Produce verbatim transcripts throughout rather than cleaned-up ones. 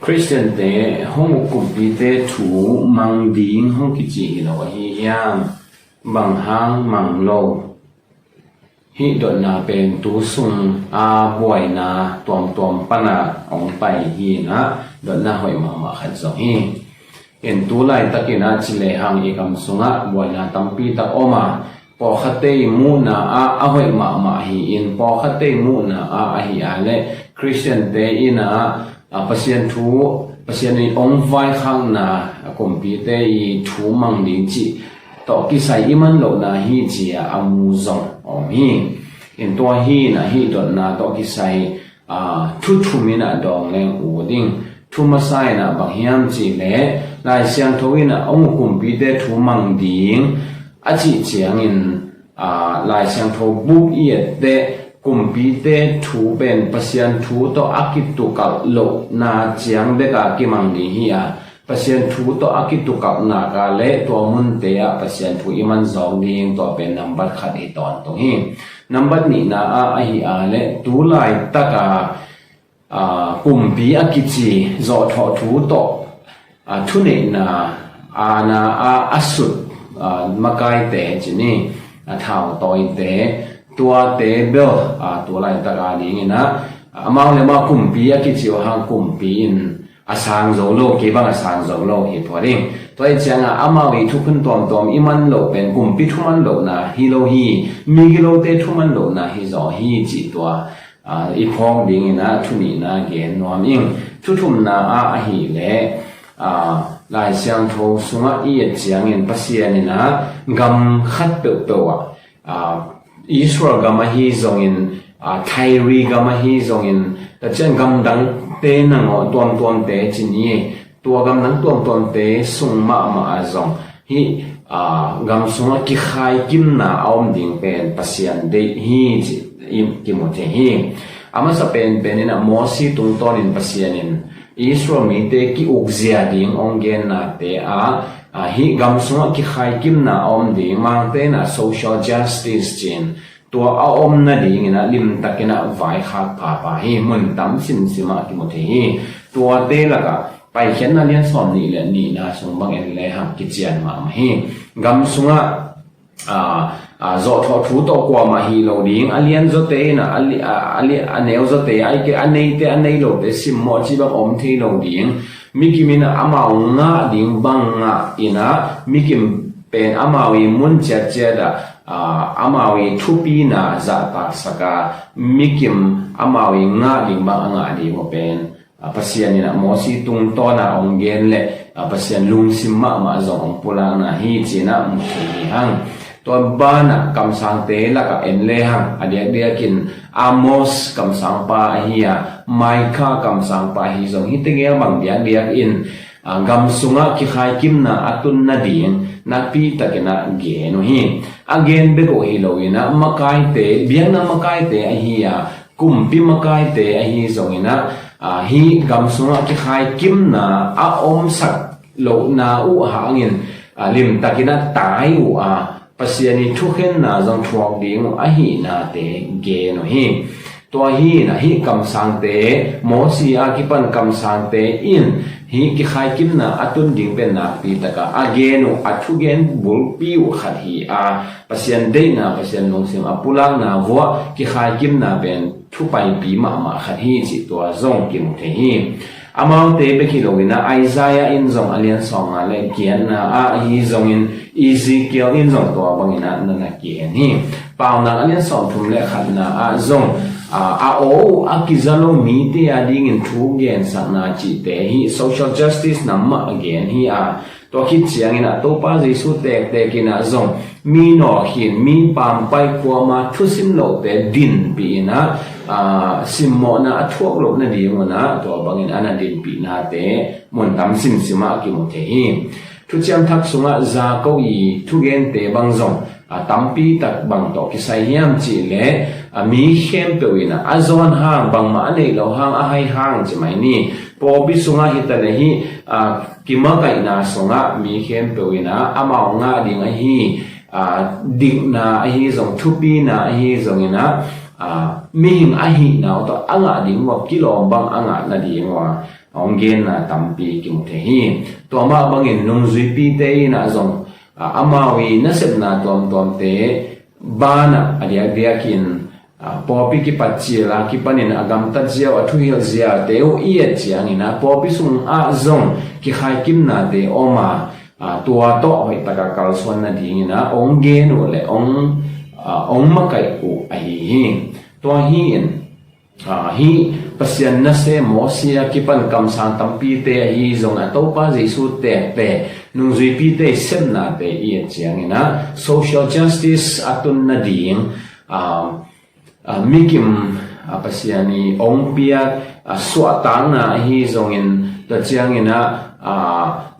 Khristiante hong uk kumpite thu mang ding hong kici hi lo ahi hiam? Bang hang mang lo? Hih dotna pen tu sung a buaina tuamtuam pana hong pai hi inah, dotna hoih mahmah khat zong hi. In tu laitakin ah ci lehang i gam sungah buaina tampi tak om a, pawlkhatte i muhna ah a hoih mahmah hi in, pawlkhatte i muhna ah ahi a leh Khristiante in ah, a, Pasian thu, Pasian in hong vaikhakna, a, kumpite i thu mang ding cih tawh kisai i man lohna hi ci-a a mu zong om hi. In tua hi inah hih dotna tawh kisai, a, thu thum inah dawng leng ut ing. Thu masa inah bang hiam cih leh Lai Siangtho inah hong uk kumpite thu mang ding a cih ciangin, a, Lai Siangtho buk i etteh kumpite thu pen Pasian thu tawh a kitukalh lohna ciang bek a kimang ding hi a, Pasian thu tawh a kitukalhna ka leh tua munte ah Pasian thu i man zawk ding, tua pen nambat khat hi tawntung hi. Nambat nihna ah ahi a leh tu laitak a, a, kumpi a kici zawhthawh thu tawh, a, thuneihna aana a, a sut, a, makaite ci ni, a, thautawite, tuate bel, a, tu laitak a ding inah, a, amau le amau kumpi a kici uh hang kumpi in a sang zo lo, kei bang a sang zo lo hi phot ing. Tua hi ciangah amau i thukhun tuamtuam i man loh pen kumpi thu man lohna hi lo hi, migilote thu man lohna hi zaw hi cih tua, a, i phawk ding inah thu nihna gen nuam ing. Thu thumna ah ahi leh, a, Lai Siangtho sungah i et ciangin Pasian inah gam khat peuhpeuh ah, a, Israel gam ahi zongin, a, Thairi gam ahi zongin, tua ciang gam dangte nangawn tuamtuamte ci ni, tua gam dang tuamtuamte sung mahmah ah zong hih, a, gam sungah kikhaikimna a om ding pen Pasian deih hi ci i kimu thei hi. A masa penpen inah Mosi tungtawnin Pasian in Israel mite ki-ukzia ding hong gennate ah, a, hih gam sungah kikhaikimna a om ding, Mangte inah social justice ci-in tua a om nading inah limtak inah vaikhak phapha hi. Mun tam simsim ah kimu thei hi. Tuate lakah Paikhiatna lian sawm nih le nihna sung bang en lehang kician mahmah hi. Gam sungah, a, a, zawhthawh thu tawh kuamah hi lo ding, a lianzawte inah, a li-, a, a li-, a neuzawte, a neite a nei lote simmawh ci bang om thei lo ding. Mikim inah amau ngah ding bang ngah inah, mikim pen amau i mun ciatciat ah, a, amau i thupina zahtaksak a, mikim amau i ngah ding bang a ngah ding uh pen, a, Pasian inah Mosi tungtawna hong gen le, a, Pasian lungsim mahmah zong hong pulakna hi ci-in ah mu thei hi hang. Tua banah kamsangte lakah en lehang a diakdiakin Amos kamsangpa ahi a, Micah kamsangpa ahi zong hihte gel bang diakdiakin, a, gam sungah kikhaikimna a tun nading nakpi takin ah gen uh hi. A gen bek uh hi lo inah makaite, biakna makaite ahi a, kumpi makaite ahi zong inah, a, hih gam sungah kikhaikimna a omsak lohna uh hangin, a, limtak inah tai uh a, Pasian i thukhenna zong thuak ding uh ahihnate gen uh hi. Tua hi inah hih kamsangte, Mosi a kipan kamsangte in hih kikhaikimna a tun ding pen nakpi takah a gen uh, a thugen bulpi uh khat hi a, Pasian deihna, Pasian lungsim a pulakna vuah kikhaikimna pen thupaipi mahmah khat hi cih tua zong kimu thei hi. Amaute bek hi lo inah Isaiah in zong a lian sawmnga le giatna ah ahi zongin Ezekiel in zong tua bang inah na na kihen hi. Paunak a lian sawmthum le khatna ah zong, a, a aw uh a kiza lo mite a dingin thu gensakna cihte hi, social justice nam mah a gen hi a, tua khit ciangin ah Topa Jesu tektek inah zong mi nawkhin, mi pampai, kuama thusim lohte dinpih inah, a, simmawhna a thuak loh nading un ah tua bangin a na dinpihnate mun tam simsim ah kimu thei hi. Thuciam Thak sungah Jakob i thugente bang zong, a, tampi tak bang tawh kisai hiam cih leh, a, mi khempeuh inah a zawn hang, bangmah a neih loh hang, a hai hang ci mai ni. Pawlpi sungah hi ta leh hih, a, kimakaihna sungah mi khempeuh inah amau ngah ding ahi, a, dikna ahi zong, thupina ahi zong inah, a, mihing ahihna uh tawh a ngah ding uh a kilawm bang a ngah nading uh a hong genna tampi kimu thei hi. Tua mah bangin nungzuipite in ah zong, a, amau i nasepna tuamtuamte banah a diakdiakin, a, pawlpi kipat cil a kipanin a gamtat ziau a thuhilh zialte uh i et ciangin ah pawlpi sungah zong kikhaikimnate om a, a, tua tawh hoihtaka kalsuan nadingin ah hong gen uh le hong, a, hong makaih uh ahi hi. Tua hi-in, a, hih Pasian nasem Mosi a kipan kamsang tampite ahi zong a Topa Jesu tekte nungzuipite i sepnate i et ciangin ah social justice a tun nading, a, a, mikim, a, Pasian i hong piak, a, suahtakna ahi zongin tua ciangin ah, a,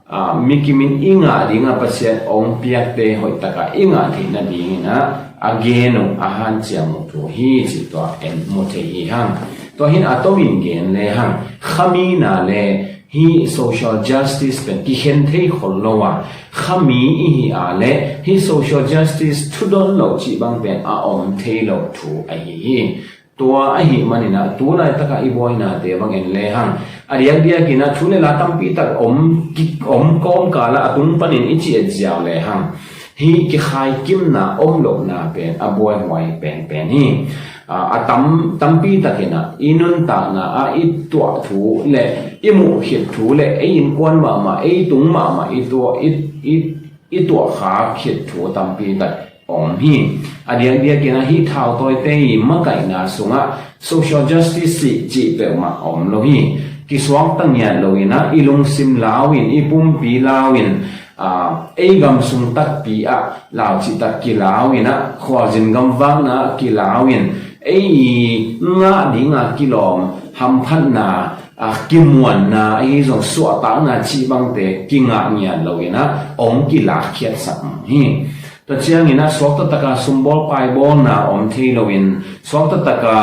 a, mikim in i ngah ding a Pasian hong piakte hoihtaka i ngah theih nadingin ah a gen uh a hanciam uh thu hi cih tua en mu thei hi hang. Tua hi-in a tomin gen le hang, khamina le hih social justice pen kikhen thei khol lo a, khami i hi a le hih social justice thudon lo cih bang pen a om thei lo thu ahi hi. Tua ahih manin ah tu laitakah i buainate bang en le hang, a diakdiakin ah thu le la tampi tak om ki-, om kawmkal ah a tung panin i ci et ziau le hang, hih kikhaikimna om lohna pen a buaihuai penpen hi. A, a tam, tampi takin ah i nuntakna ah i tuah thu le i muh khit thu le ei innkuan mahmah, ei tung mahmah i tuah, i, i, i tuah khak khit thu tampi tak om hi. A diakdiakin ah hih thautawite i makaihna sungah social justice cih, cih peuhmah om lo hi. Kisuakta ngiat lo in ah i lungsim lau in, i pumpi lau in, a, ei gam sung takpi ah laucih tak kilau in ah, khualzin gamvakna ah kilau in, ei i ngah ding a kilawm hamphatna, a, kimuanna ahi zong suahtakna cih bangte kingah ngiat lo in ah hong kilakkhiatsak hi. Tua ciangin ah suakta taka sumbawl paibawlna om thei lo in, suakta taka,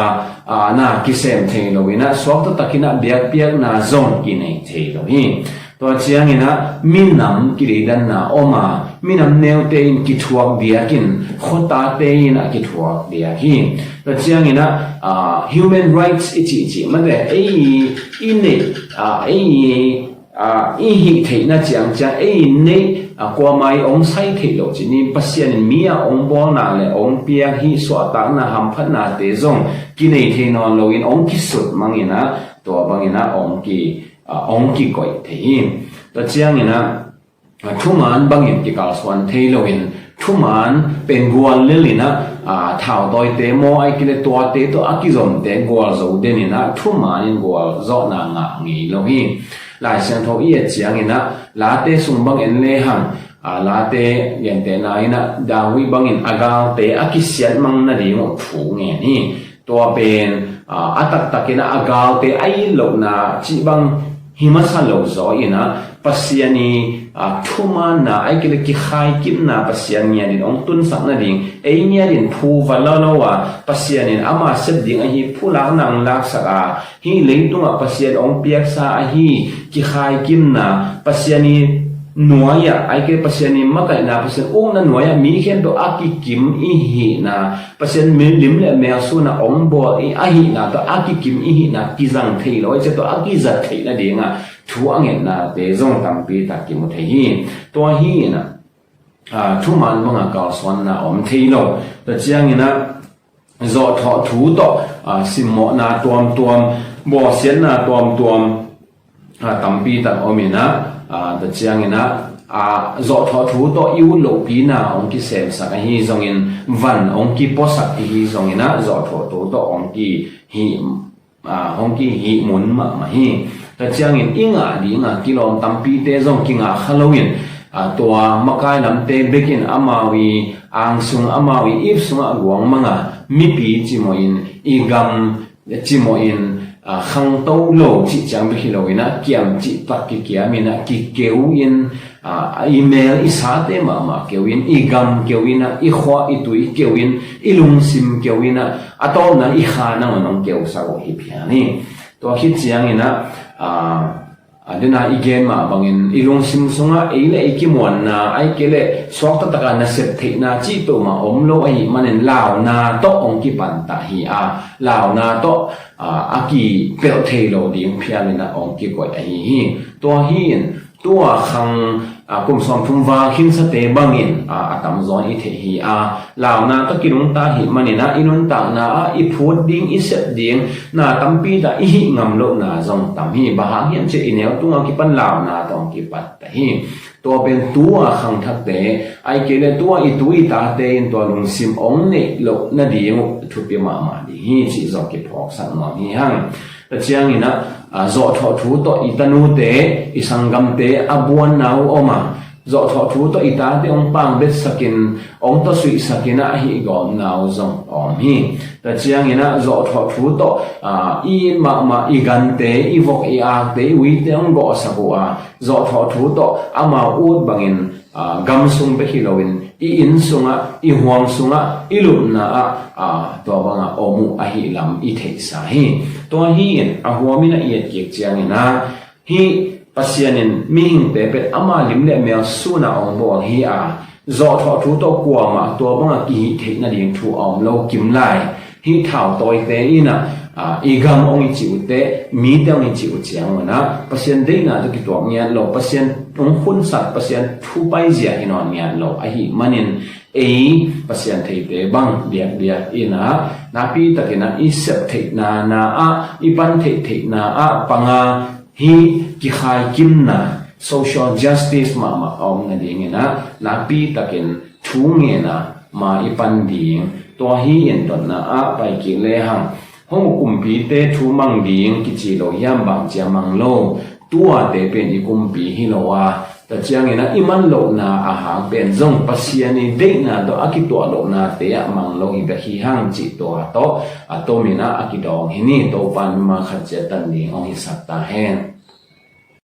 a, na kisem thei lo in ah, suakta takin ah biakpiakna zong kinei thei lo hi. Tua ciangin ah minam kideidanna om a, minam neute in kithuak diakin khuatate in a kithuak diak hi. Tua ciangin ah, a, human rights i cihcih mate, ei i neih, a, ei, a, i hih theihna ciangciang ei neih, a, kuamah i hong sai theih lo cih ni, Pasian in mi a hong bawlna le hong piak hih suahtakna hamphatnate zong kinei thei nawn lo in hong kisut mang in ah, tua bangin ah hong ki, a, hong kikoih thei hi. Tua ciangin ah, a, thuman bangin kikalsuan thei lo in, thuman pen gual lel in ah, a, thautawite maw, ahih kei leh tuate tawh a kizomte gualzo den in ah thuman in gualzawhna ngah ngei lo hi. Lai Siangtho i et ciangin ah Late sung bang en le hang, a, Late gentehna in ah David bangin a galte a kisiat mang nading uh thu ngen hi. Tua pen, a, a taktakin ah a galte a it lohna cih bang hi masa lo zaw in ah, Pasian i, a, thumanna, ahih kei leh kikhaikimna Pasian ngiat in hong tunsak nading ei ngiat in phu va lo lo a, Pasian in ama sep ding ahi phulakna hong laksak a, hih leitungah Pasian hong piaksa ahi kikhaikimna, Pasian i nuai-ah, ahih kei leh Pasian i makaihna, Pasian ukna nuai-ah mi khempeuh a kikim i hihna, Pasian mi lim le mel sun a hong bawl i ahihna tawh a kikim i hihna kizang thei lo, ahih ciang tawh a kizat theih nading a thu a ngetnate zong tampi tak kimu thei hi. Tua hi in ah, a, thuman bang a kalsuanna om thei lo. Tua ciangin ah zawhthawh thu tawh, a, simmawhna tuamtuam, bawlsiatna tuamtuam, a, tampi tak om in ah, a, tua ciangin ah, a, zawhthawh thu tawh i ut lohpina hong kisemsak ahi zongin, van hong kipuasak i hi zongin ah, zawhthawh thu tawh hong kihih, a, hong kihih mun mahmah hi. Tua ciangin i ngah ding a kilawm tampite zong kingah kha lo in, a, tua makai lamte bekin amau i angsung, amau i ip sungah guang mang a, mipi cimawh in, i gam cimawh in, a, khangto lo cih ciang bek hi lo in ah, kiam cih tak kikiam in ah, kikeu in, a, i mel i sate mahmah keu in, i gam keu in ah, i khua i tui keu in, i lungsim keu in ah, a tawpna i kha nangawn hong keusak uh hi phian hi. Tua khit ciangin ah, a, a, dena i gen mah bangin i lungsim sungah ei le ei kimuanna, ahih kei leh suakta taka nasep theihna cih peuhmah om lo ahih manin launa tawh hong kipantah hi a, launa tawh, a, a kipelh thei lo ding phial in ah hong kikoih ahi hi. Tua hi in tua khang, a, kum sawmthum val khinsate bangin, a, a tamzaw in i theih hi a, launa tawh kinungta ahih manin ah i nuntakna ah i phut ding, i sep ding na tampi tak i hih ngam lohna zong tam hi. Bang hang hiam cih leh i neu tungah kipan launa tawh hong kipantah hi. Tua pen tua khangthakte, ahih kei leh tua i tu i tate in tua lungsim hong neih loh nading uh thupi mahmah ding hi cih zong kiphawksak nuam hi hang. Tua ciangin ah, a, zawhthawh thu tawh i tanute, i sanggamte a buanna uh om a, zawhthawh thu tawh i tate hong pangbetsakin, hong tawsuihsakin ah a hih gawpna uh zong a om hi. Tua ciangin ah zawhthawh thu tawh, a, i it mahmah i gante, i vok i akte, i uite hong gawhsak uh a, zawhthawh thu tawh amau ut bangin, a, gam sung bek hi loin i inn sungah, i huang sungah, i lupna ah, a, tua bangah om uh ahih lam i theihsa hi. Tua hi in a huamin ah i etkik ciangin ah, hih Pasian in mihingte pen ama lim le mel sun a hong bawl hi a, zawhthawh thu tawh kuamah tua bangah kihih theih nading thu a om lo kim lai. Hih thautawite in ah, a, i gam hong i cih uh teh, mite hong i cih uh ciangun ah, Pasian deihna tawh kituak ngiat lo, Pasian hong khunsak, Pasian thu paizia hi nawn ngiat lo ahih manin, ei Pasian theite bang diakdiak in ah, nakpi takin ah i sep theihna na ah, i pan theih theihna ah panga hih kikhaikimna, social justice mahmah a om nadingin ah, nakpi takin thu ngen a ma i pan ding. Tua hi in dotna ah pai kik lehang, hong uh kumpite thu mang ding kici lo hiam, bang cia mang lo, tuate pen i kumpi hi lo a, tua ciangin ah i man lohna a hang pen zong Pasian i deihna tawh a kituah lohnate ah mang lo hi bek hi hang cih tua tawh a tomin ah a kidawng hi ni. Topa in mimal khat ciat tan ding hong hisak ta hen.